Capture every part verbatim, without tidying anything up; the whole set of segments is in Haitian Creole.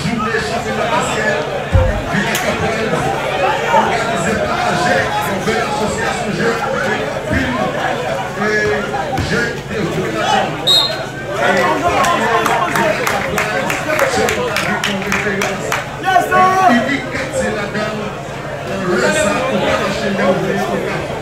Jounen chanpyona baskèt Vilaj Kapwèl, òganize pa A J E K, yon bèl asosyasyon jèn avèk anpil, e, jèn devwe ladan. E, Vilaj Kapwèl, se yon referans inik, se ladan, nan lè sa, ou ka mache lè ou vle, ou ka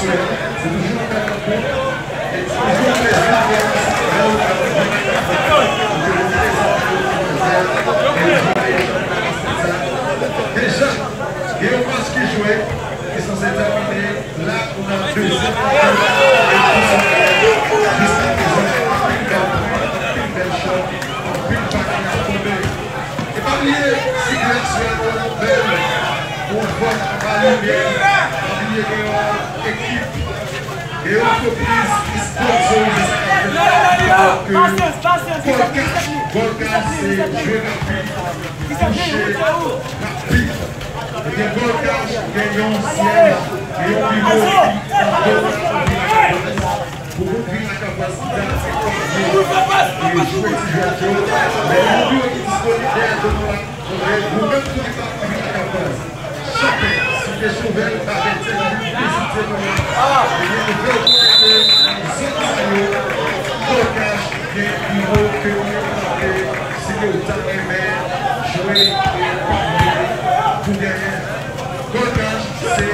Se toujou yon bèl rankont. E se toujou yon plezi pou nou asiste lè yo pral jwe nan Kapvèdi. Pou ke nou prezante yo kòm Kapvèdi. Deja, gen yon match ki jwe, ki sanse tèmine la, pou nan dezyèm mitan. E pou sa, jiska prezan, anpil bèl pwen, anpil bèl chòt, anpil pake ap tonbe. E pa bliye, sityasyon an bèl, yon vòt anba limyè, pa bliye gen yon ekip, gen yon antrepriz ki sponsorize sa k ap fèt la, ki di ke Gold Cash, Gold Cash se jwe rapid, touche rapid. Ebyen, Gold Cash gen yon syèj, gen yon biwo ki nan Vila Kapvèdi. Pou moun Vila Kapvèdi ki ta anvi jwe ti jwèt yo, men moun yo ki disponib dèyè do nou la, nou menm tou ki pa Vila Kapvèzi. Chapè, Site Chòvèl, Babetè, vizite nou la. Ebyen, nou fè w konnen ke nan zòn sa yo, Gold Cash gen biwo ke nou mete, si ke w ta renmen jwe e pa pou genyen. Gold Cash se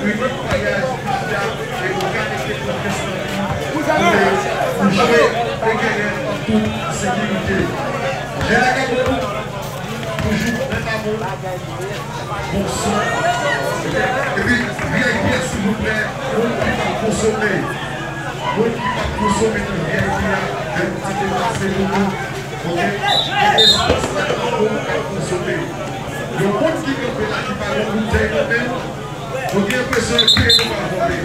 inik paryaj ki fyab e pou kalite konfyans nan li pou jwe e genyen an tout sekirite. Jere gade nou, toujou menm amou, bon son. Epi V I P a, silvouplè, moun ki p ap konsome, moun ki p ap konsome nan V I P a, fè yon ti depase pou nou. Oke? Gen espas la pou moun k ap konsome. Yon moun ki kanpe la, ki pa gen boutèy nan men l, nou gen enpresyon ke nou pa vòlè.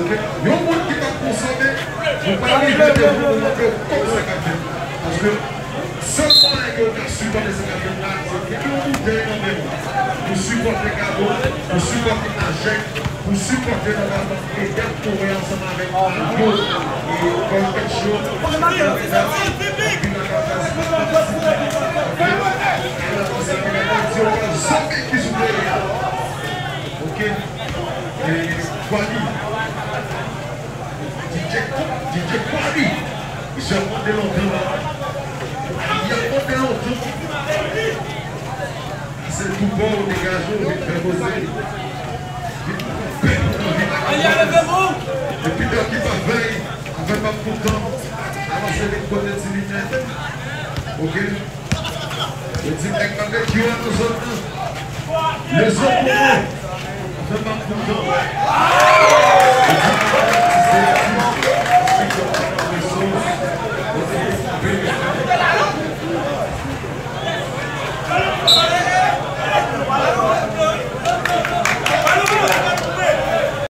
Oke? Yon moun ki p ap konsome, nou pa rive devan nou mande w kòb sa k ap fèt. Paske sèl mwayen ke w ka sipòte sa k ap fèt la, se kite yon boutèy nan men w. Pou sipòte Gabo, pou sipòte Ajèk, pou sipòte nòmalman Egat Touré ansanm avèk Mario e Gold Cash yo. Vin ak Kapvèdi. Alò, se ki nan di yo pa zanmi ki sou teren an. Oke? E Kwali. D J Ko-, D J Kwali. Misye ap mande lontan la. Li ap mande lontan. Se tou bon, degaje w, vin fè koze. Vin fè koze, vin akonpanye. Epi dòk ki pa vèy, avè m ap kontan. Avanse vin kote ti linèt. Oke? Yo di nèg nan medyo a nan zòn nan. Lezo Komo. Avè m ap kontan.